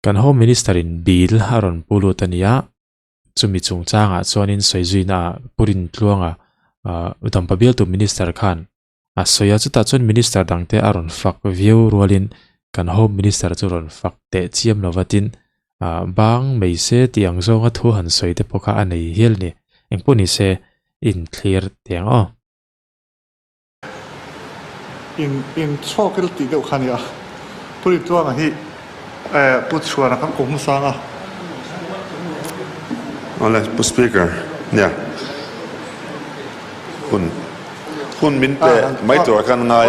Kan Home Minister in bill a rawn pu lut a nia, chumi chungchangah chuanin sawizuina ah Pu Rintluanga Dampa bialtu Minister khan a sawi a, chutah chuan Minister dangte a rawn fak viau rualin kan Home Minister chu rawn fak teh chiam lo vatin bang mai se tih ang zawnga thu han sawi te pawh kha a nei hial a ni. Engpawh ni se inthlir teh ang aw. In in chhawk ila tih deuh kha a ni a, Pu Rituanga hi eh Pu Chhuana kan kum hmasang a. Awle Pu Speaker, nia hun hun min pe mai tur ah khan ngai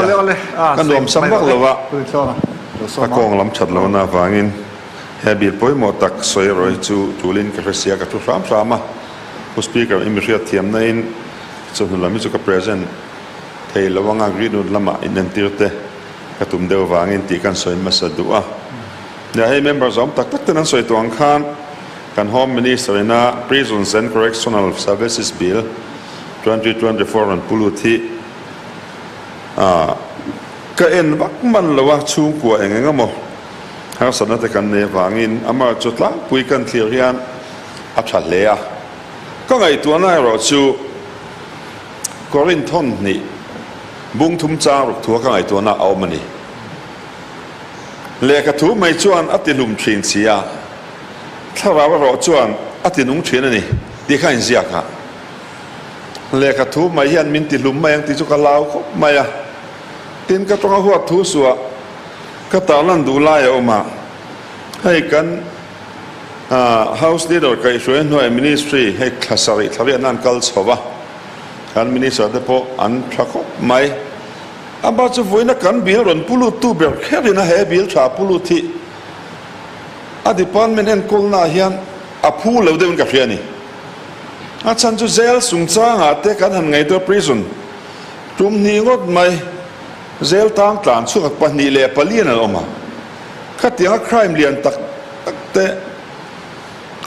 a, ka nuam sam vak lo a, ka kawng lam that lohna avangin he bil pawimawh tak sawi erawh hi chu tulin ka hre sia ka thu hram hram a, Pu Speaker i mi hriatthiamna in Chawhnu lam hi chu ka present thei lo anga Greenwood lamah inentir te ka tum deuh vangin tih kan sawi hmasa duh a. Nia hei member zawm tak tak ten an sawi tawh ang khan kan Home Minister ina Prisons and Correctional Services Bill 2024 rawn pu lut hi ka en vak man lo a, chhungkua eng eng emaw harsatna te kan nei avangin amah chu tlangpui kan thlir hian a tha hle a. Ka ngaihtuahna erawh chu Korinth thawn hnih bung thum chang ruk thua ka ngaihtuahna a awm a ni. Lehkha thu mai chuan a ti hlum thin si a, thlarau erawh chuan a ti nung thin a ni tih kha inziak a. Lehkha thu mai hian min ti hlum mai ang tih chu ka hlau khawp mai a. Tin, ka tawnga huat thu suah ka tarlan duh lai a awm a, hei kan. House Leader kaihhruai hnuai Ministry hei thla sarih thla riahna an kal chho va, kan Minister te pawh an tha khawp mai. Amah chu vawiina kan bill rawn pu lut tu ber kher in a he bill tha pu lut hi a department enkawlna ah hian a phu lo deuhin ka hria a ni. A chhan chu jail chungchangah te kan han ngaihtuah prison tum hnih ngawt mai jail tang tlan chhuak 204 an awm a. Khatianga crime lian tak tak te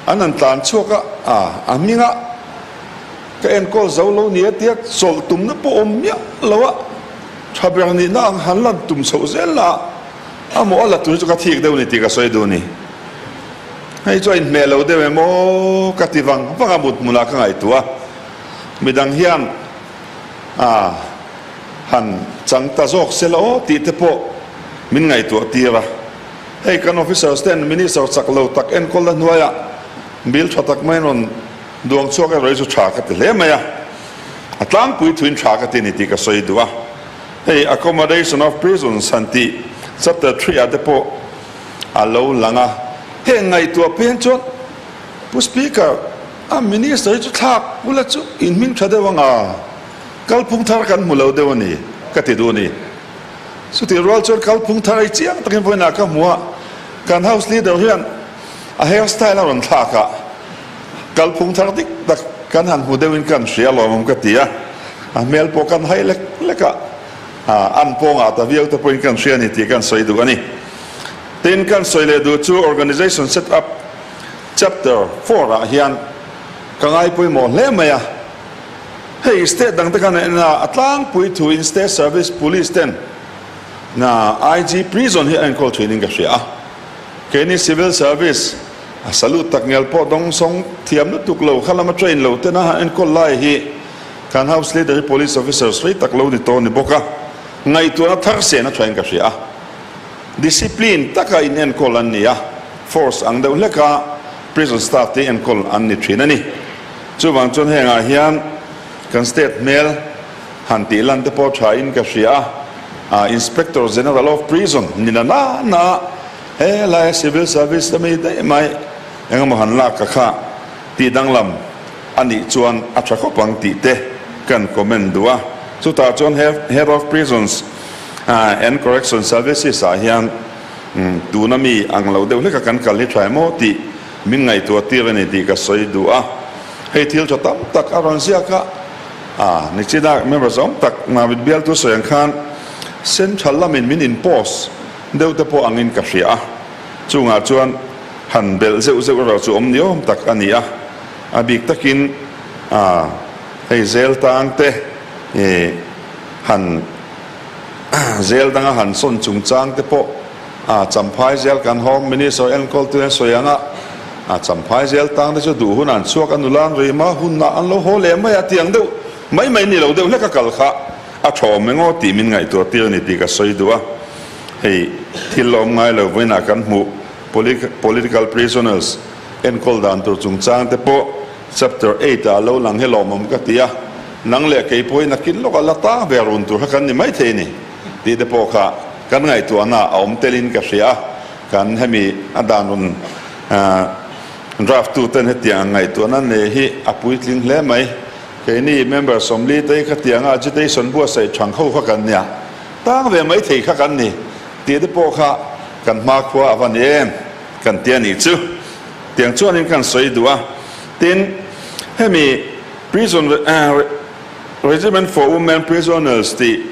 an han tlan chhuak a, a a hminga ka enkawl zo lo nia tia chawlh tumna pawh awm miah lo a, tha ber nihna ang han lan tum chhoh zel la a maw a la tur chu ka thik deuh ni tih ka sawi duh ni. Hei chu a inhmeh lo deuh em aw ka ti vang vang a mut hmunah ka ngaihtuah a, midang hian a han chang ta zawk se la aw tih te pawh min ngaihtuah tir a. Hei kan officers ten minister chak lo tak enkawl la hnuaiah bill tha tak mai rawn duang chhuak erawh hi chu tha ka ti hle mai a. A tlangpui thuin tha ka ti ni tih ka sawi duh a. Hei accommodation of prisons han tih chapter 3 ah te pawh a lo lang a. Heng ngaihtuah phei chuan Pu Speaker, a minister hi chu thlak ula chu in hming tha deuh anga kalphung thar kan hmu lo deuh a ni ka ti duh a ni. Chutih rual chuan kalphung thar ei chiang takin vawiinah ka hmu a, kan house leader hian a hair style a rawn thlak a, kalphung thar dik tak kan han hmu deuhin kan hria lawmawm ka ti a, a hmel pawh kan hai lek lek a, an pawngah ta viau te pawhin kan hria a ni tih kan sawi duh a ni. Tin, kan sawi leh duh chu organisation set up chapter 4 ah hian ka ngai pawimawh hle mai a. Hei state dang te khan a en a, a tlangpui thu in state service police ten na IG prison hi a enkawl thin in ka hria a. Keini civil service a salute tak ngial pawh dawng sawng thiam lutuk lo kha lama train lo ten a han enkawl lai hi kan house leader hi police officers rei tak lo ni tawh a ni bawk a, ngaihtuahna thar sen a tha in ka hria a. Discipline taka in enkawl an ni a, force ang deuh hleka prison staff te enkawl an ni thin a ni. Chuvang chuan hengah hian kan state hmel han tih lan te pawh tha in ka hria a, Inspector General of Prison ni na na na he laia civil service te mi daih mai engemaw han lak ka kha tih danglam a nih chuan a tha khawp ang tih te kan comment duh a. Chutah chuan Head of Prisons and Correction Services ah hian tuna mi ang lo deuh hleka kan kal hi tha em aw tih min ngaihtuah tir a ni tih ka sawi duh a. Hei thil tha tam tak a rawn ziak a, a nichina member zawng tak Mamit bialtu sawi ang khan central lamin min impose deuh te pawh angin ka hria a, chungah chuan han belh zeuh zeuh erawh chu awm ni awm tak a ni a, a bik takin a hei zel tang te han zel danga han sawn chungchang te pawh. A Champhai zel kan Home Minister enkawltu hian sawi ang a, a Champhai zel tang te chu duh hun an chhuak a nula an rih ma hun ah an lo haw leh mai a tiang deuh mai mai ni lo deuh hlek a kal kha a thawm engaw tih min ngaihtuah tir a ni tih ka sawi duh a. Hei thil la awm ngai lo vawiinah kan hmuh political prisoners enkawl dan tur chungchang te pawh chapter eight ah lo lang hi lawmawm ka ti a, nang leh kei pawhin nakin lawkah la tang ve run tur kha kan ni maithei a ni. Tih te pawh kha kan ngaihtuahna a awm telin ka hria a, kan hemi a dan rawn draft tu ten hetiang ang ngaihtuahna nei hi a puitling hle mai. Keini member 40 te hi khatianga agitation buatsaih thang ho kha kan nia, tang ve mai thei kha kan ni tih te pawh kha kan hmakhua a va ni em kan ti a nih chu. Tiang chuanin kan sawi duh a, tin hemi prison Regiment for Women Prisoners tih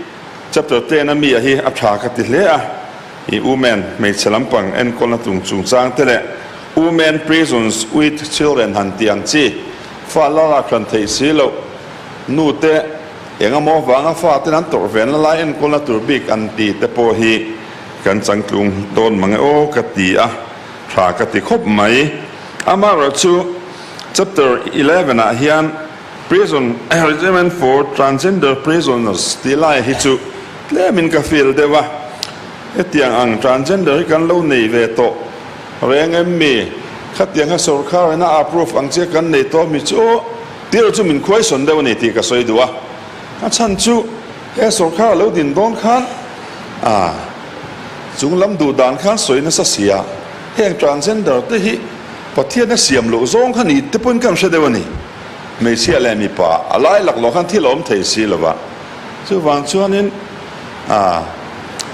chapter 10 a mi a hi a tha ka ti hle a, i women hmeichhe lampang enkawlna tung chungchang te leh women prisons with children han tih ang chi fa la lak hran theih si loh nu te eng emaw vanga fa ten an tawrh venna lai enkawlna tur bik an ti te pawh hi kan changtlung dawn mang e aw ka ti a, tha ka ti khawp mai. Amaherawhchu chapter 11 ah hian Prison Regiment for Transgender Prisoners tih lai hi chu tlemin ka feel deuh a, hetiang ang transgender hi kan lo nei ve tawh reng em mi? Khatiang kha sorkar in a approve ang che kan nei tawh mi chu aw tir chu min khuaisawn deuh a ni tih ka sawi duh a, a chhan chu he sorkar a lo din dawn khan a chung lam duh dan khan sawi nasa sia heng transgender te hi Pathian a siam loh zawng kha ni te pawhin kan hre deuh a ni. Hmeichhia leh mipa a lai laklawh khan thil a awm thei si lo va. Chuvang chuanin a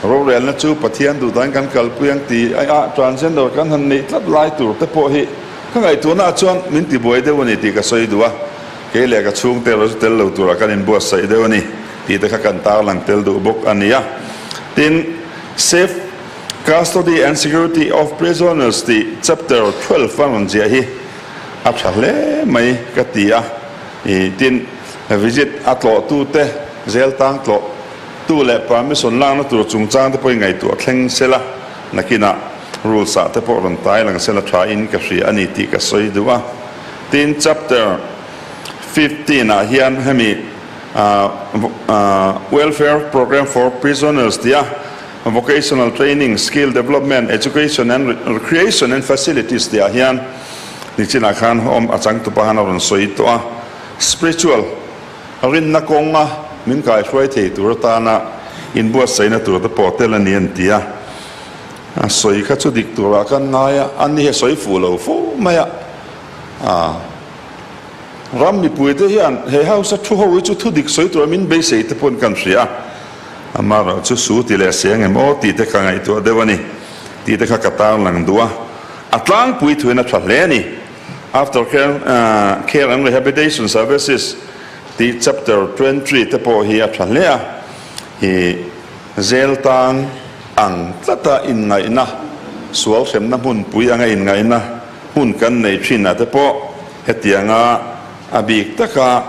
rorelna chu Pathian duhdan kan kalpui ang ti a transgender kan han neih tlat lai tur te pawh hi ka ngaihtuahnaah chuan min tibuai deuh a ni tih ka sawi duh a. Kei leh ka chhungte erawh chu tel lo turah kan inbuatsaih deuh a ni tih te kha kan tarlang tel duh bawk a ni a. Tin, safe Custody and Security of Prisoners tih chapter 12 a rawn ziah hi a tha hle mai ka ti a, ih tin visit a tlawh tu te zel tang tlawh tu leh permission lakna tur chungchang te pawhin ngaihtuah thleng sela nakinah rules ah te pawh rawn tai lang sela tha in ka hria a ni tih ka sawi duh a. Tin chapter 15 ah hian hemi welfare program for prisoners tih a Vocational Training, Skill Development, Education and Recreation and Facilities tih ah hian nichinah khan awm a changtupa khan a rawn sawi tawh a. Spiritual, rinna kawnga min kaihruai thei tur atana inbuatsaihna tur te pawh tel a ni an ti a. A sawi kha chu dik turah kan ngai a, ani hi a sawi fuh lo fo mai a. Ram mipuite hian he house a thu ho hi chu thudik sawi tura min beisei te pawn kan hria a. Amaherawh chu su ti leh si ang em aw tih te ka ngaihtuah deuh a ni tih te kha ka tarlang duh a, a tlangpui thuin a tha hle a ni. After care care and rehabilitation services tih chapter 23 te pawh hi a tha hle a, i zel tang ang tlata inngaihna, sual hremna hmunpui anga inngaihna hmun kan nei thin ah te pawh hetianga a bik taka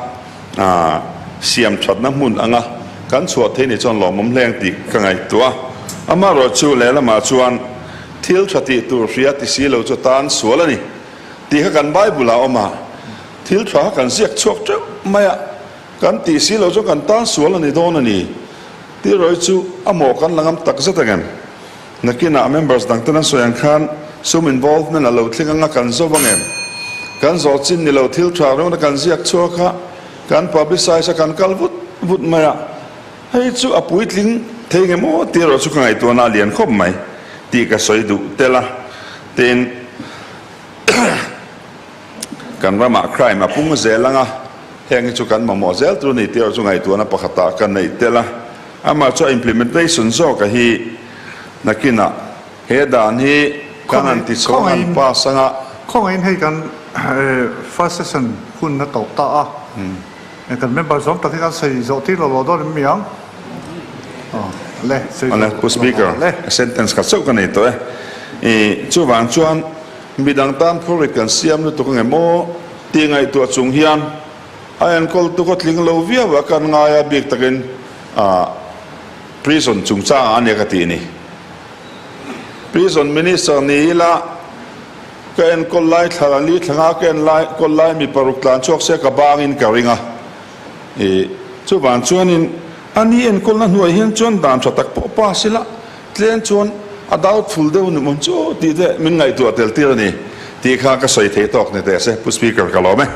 A siam thatna hmun anga kan chhuah thei ni chuan lawmawm hleng tih ka ngaihtuah a. Amaherawh chu lehlamah chuan thil tha tih tur hria ti si lo chu tan sual a ni tih kha kan Bible ah a awm a. Thil tha kha kan ziak chhuak teuh mai a, kan tih si lo chuan kan tan sual a ni dawn a ni. Tirawi chu a mawh kan la ngam tak zet angem? Nakinah members dangten an sawi ang khan sum involvement a lo thleng anga kan zo vang em? Kan zawh chin ni lo thil tha reuhna kan ziak chhuak a, kan publicise a, kan kal vut vut mai a, hei chu a puitling thei nge maw tih erawh chu ka ngaihtuahna a lian khawp mai tih ka sawi duh tel a. Tin, kan ramah crime a pung zel anga heng hi chu kan mamawh zel tur a ni tih erawh chu ngaihtuahna pakhatah ka neih tel a. Amah chu a implementation zawk a hi nakinah he dan hi kan han ti chho ang an pass anga. Khawngaihin hei kan first session hun a tawp ta a, kan member zawm tak hi kan sawi zawh tir lo lo dawn em mi ang? Le, sawi zawh lo Pu Speaker, le. Sentence khat chauh ka nei tawh e. I chuvang chuan midang tan phurrit kan siam lutuk ang em aw tih ngaihtuah chung hian A enkawltu khaw tling lo viau a kan ngai a bik takin ah prison chungchangah a nia ka tih ni. Prison Minister ni ila ka enkawl lai thla li thla nga ka en lai kawl lai mi paruk tlan chhuak se ka bangin ka ring a. Ih chuvang chuanin a ni enkawlna hnuai hian chuan dan tha tak pawh pass ila tlem chuan a doubtful deuh ni maw chu tih te min ngaihtuah tel tir a ni tih kha ka sawi thei tawk ni teh se Pu Speaker ka lawm e.